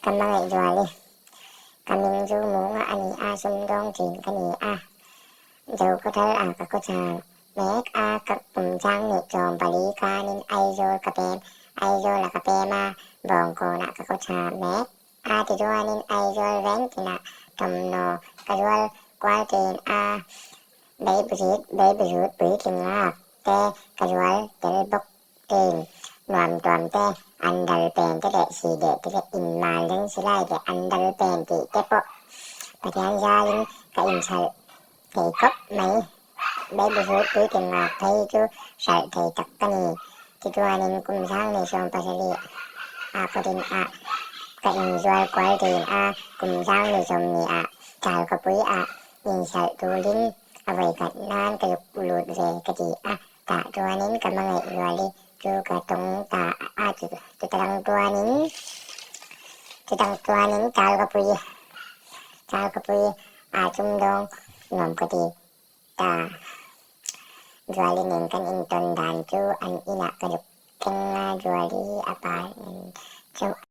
Ka hmangaih zuali. Ka ming chu Munga a ni a, sumdawng thin ka ni a. Zokhawthal ah ka khawchang mek a, ka kum chang nih chawm pali khanin Aizawl ka pem, Aizawl ah ka pem a, Bawngkawn ah ka khawchang mek a tichuanin Aizawl veng tinah thawmhnaw ka zual kual thin a, beibuzit, beibuzut puitling lak te ka zual tel bawk thin. Nuam tuam te, an dal pen te leh si deh te leh inmal deng silai leh an dal pen tih te pawh Pathian zalin ka inchhalh thei khawp mai. Beibuzut puitling lak phei chu hralh thei tak ka ni. Tichuanin kum sang nei 17 ah khawtin ah ka inzual kual thin a, kum sang nei 20 ah thal khawpui ah inhralh turin a vawikhat nan ka zuk lut ve ka ti a, tah chuanin ka hmangaih zuali chu ka tawng ta a, chutang chuanin chutang chuanin thal khawpui thal khawpui ah chumdawng nuam ka ti Ta Zuali nen kan intawn dan chu an inah ka zuk thleng a, Zuali hi a pa nen chauh.